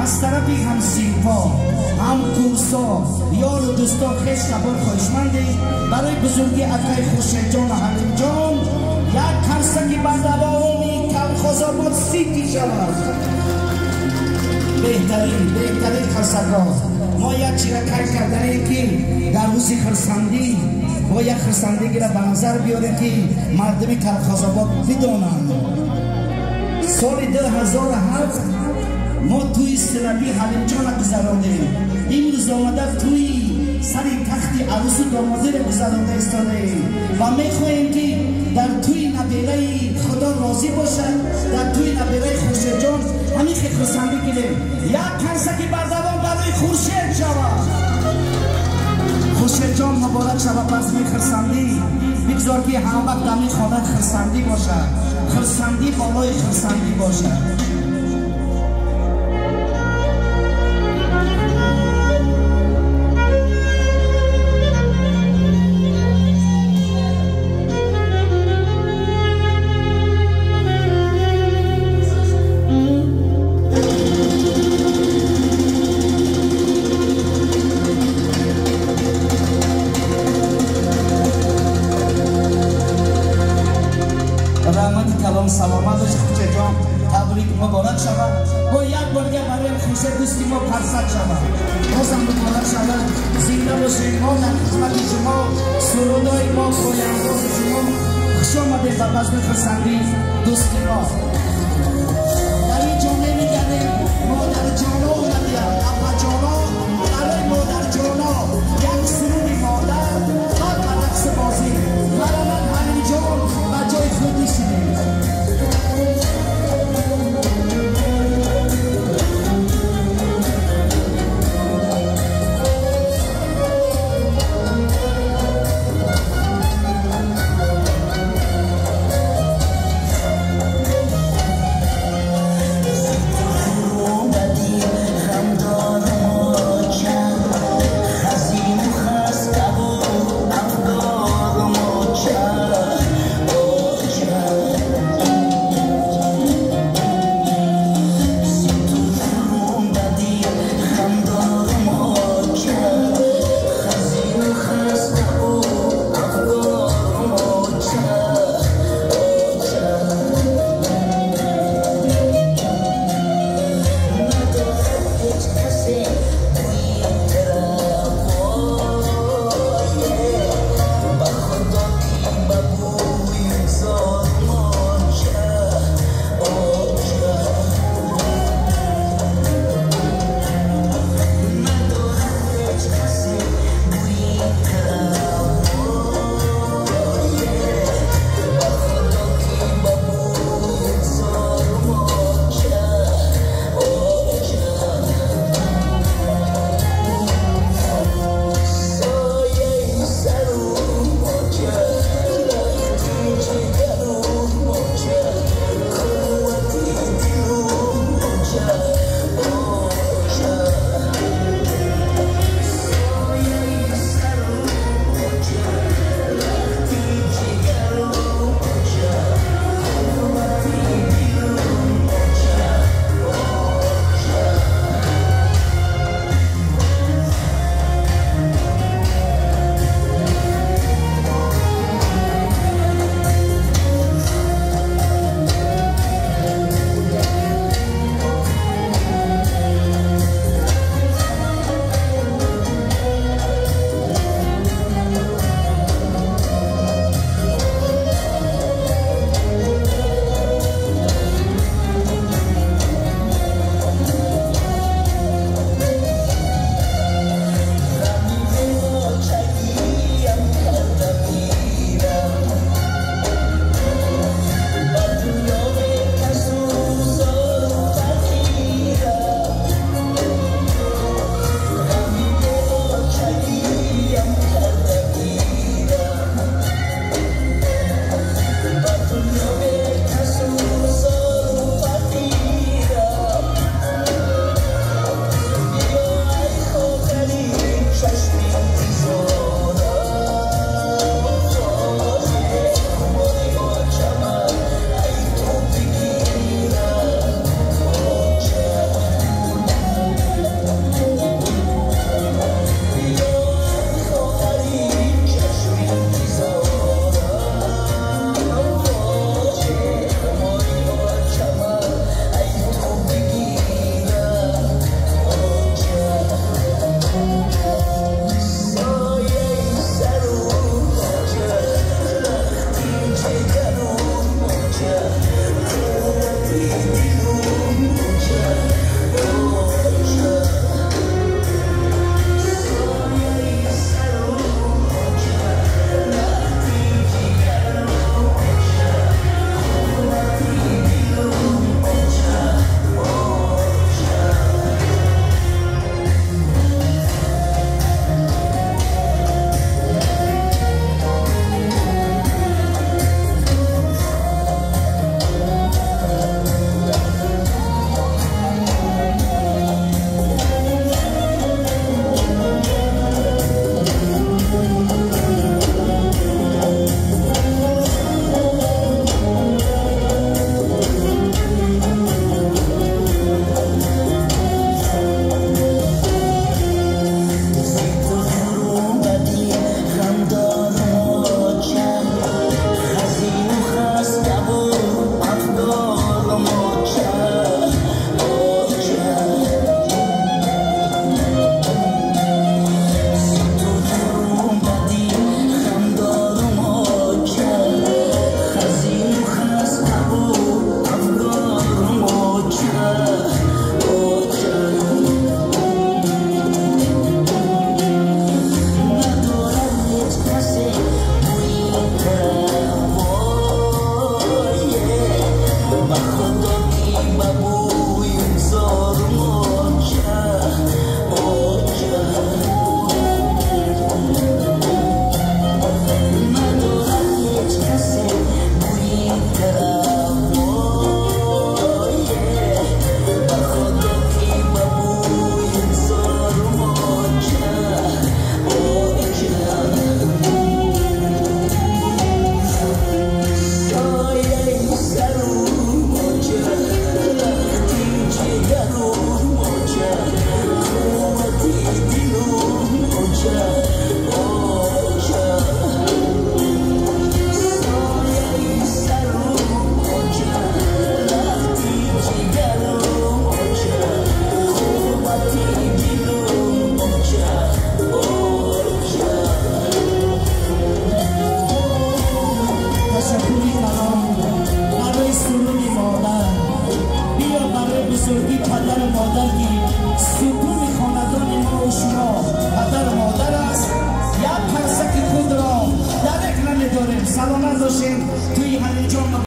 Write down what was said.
Аз тарафи ҳамсинфо, ҳамкурсо, ёру дӯсто, хеш табор хоҳишмандем барои бузурги акай Хуршедҷон ва Ҳалимҷон як қарсаки бардавоми Колхозобод Сити шавад. Беҳтарин, беҳтарин қарсакҳо. Мо як чира қайд карданем, ки дар рӯзи хурсандӣ бо як хурсандигиро ба назар биёрем, ки мардуми Колхозобод бидонанд. Соли 2007 мо тӯи силабӣ Ҳалимҷона гузарондем. Имрӯз омада тӯи сари тахти арӯсу домодиро гузаронда истодаем ва мехоҳем, ки дар тӯи набераи Худо розӣ бошад, дар тӯи набераи Хуршедҷон ҳамин хел хурсандӣ кунем. Як қарсаки бардавом барои Хуршед шавад. Хуршедҷон, муборак шавад базми хурсандӣ. Бигзор, ки ҳама вақт дар ин хона хурсандӣ бошад, хурсандӣ болои хурсандӣ бошад. Раҳмати калом, саломат бошед, Хуршедҷон, табрик, муборак шавад. Бо як бор дига барои Хуршед дӯсти мо қарсак шавад. Бозам муборак шавад, зинда бошед. Мо дар хизмати шумо, сурудои мо пояндози шумо. Хуш омадед ба базми хурсандӣ, дӯсти мо. Дар ин ҷо менигарем, модарҷоно омадиям, апаҷоно. Барои модарҷоно як суруди модар, баъд ба рақси бозӣ. Марҳамат, Ҳалимҷон, ба ҷои худ нишинед. Медорем, саломат бошем. Туи Ҳалимҷон.